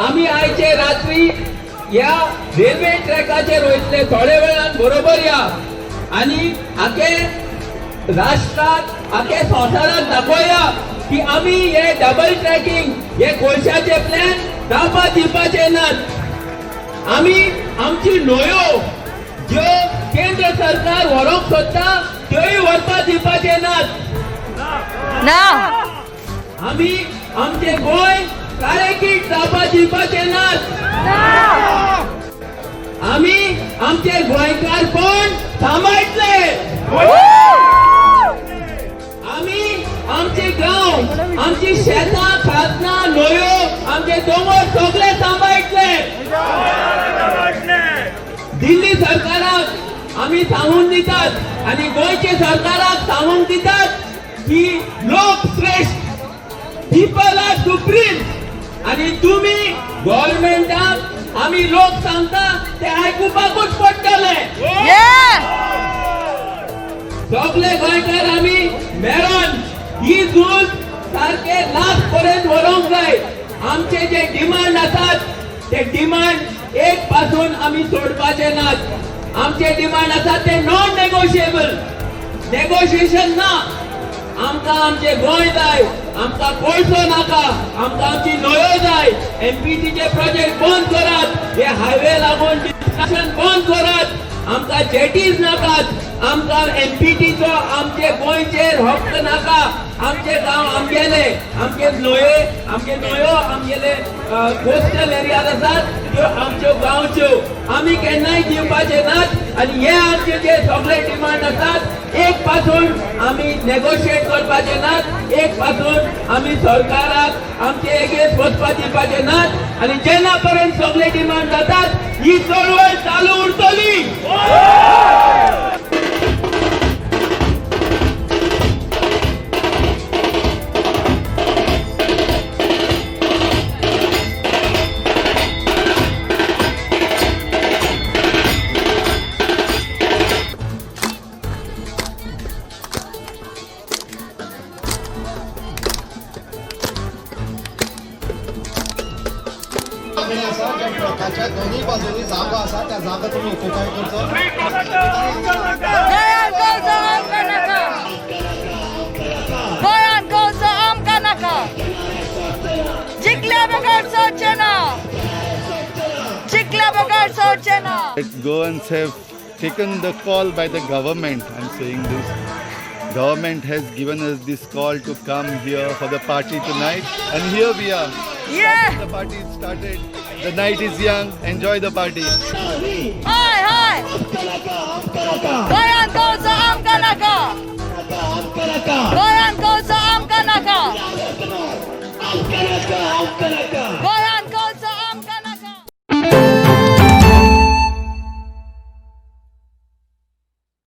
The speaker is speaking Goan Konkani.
आमी आयचे रात्री ह्या रेल्वे ट्रॅकाचेर वयतले, थोड्या वेळान बरोबर या आनी आखे राष्ट्रात, आखे संवसारात दाखोवया की आमी हे डबल ट्रॅकिंग, हे कोळशाचे प्लॅन जावपा दिवपाचे नात. आमी आमची न्हंयो ज्यो केंद्र सरकार व्हरूंक सोदता त्योय व्हरपा दिवपाचे नात. ना. आमी आमचे गोंय काळेकीट जावपा दिवपाचे नात. आमी आमचे गोंयकारपण सांबाळटले. आमी आमचे गांव, आमची शेतां, खाजनां, न्हंयो, आमचे दोंगर सगळे सांबाळटले. दिल्ली सरकाराक आमी सांगून दितात आनी गोंयचे सरकाराक सांगून दितात की लोक श्रेष्ठ, पीपल आर सुप्रीम आनी तुमी गव्हर्मेंटाक आमी लोक सांगता ते आयकुपाकूच पडटले. सगळे गोंयकार आमी मेळोन ही झूज सारके लास्ट पर्यंत व्हरूंक जाय. आमचे जे डिमांड आसात ते डिमांड एक पासून आमी सोडपाचे नात. आमचे डिमांड आसात ते नॉन नेगोशिएबल, नेगोशिएशन ना. आमकां आमचे गोंय जाय, आमकां कोळसो नाका. आमकां आमची न्हंयो जाय. एमपीटीचे प्रोजेक्ट बंद करात. हे हायवे लागून डिस्ट्रक्शन बंद करात. आमकां जेटीज नाकात. आमकां एमपीटीचो आमचे गोंयचेर हक्क नाका. आमचे गांव आमगेले, आमचे न्हंये, आमचे न्हंयो आमगेले कोस्टल एरियाज आसात त्यो आमच्यो गांवच्यो, आमी केन्नाय दिवपाचे नात. आनी हे आमचे जे सगळे डिमांड आसात, एक पासून आमी नेगोशिएट करपाचे नात, एक पासून आमी सरकाराक आमचे एगेन्स्ट वचपा दिवपाचे नात. आनी जेन्ना पर्यंत सगळे डिमांड जातात, ही चळवळ चालू उरतली. मागणी आसा, ज्या ट्रकाच्या दोनूय बाजूंनी जागो आसा, त्या जागो तुमी ऑक्युपाय करचो. गोंयांत कोळसो आमकां नाका. गोंयांत कोळसो आमकां नाका. जिखल्या बगर सोडचे ना. जिखल्या बगर सोडचे ना. Goans have taken the call by the government. I'm saying this. Government has given us this call to come here for the party tonight, and here we are. The party is started. The night is young. Enjoy the party. हय हय, गोंयांत कोळसो आमकां नाका. गोंयांत कोळसो आमकां नाका.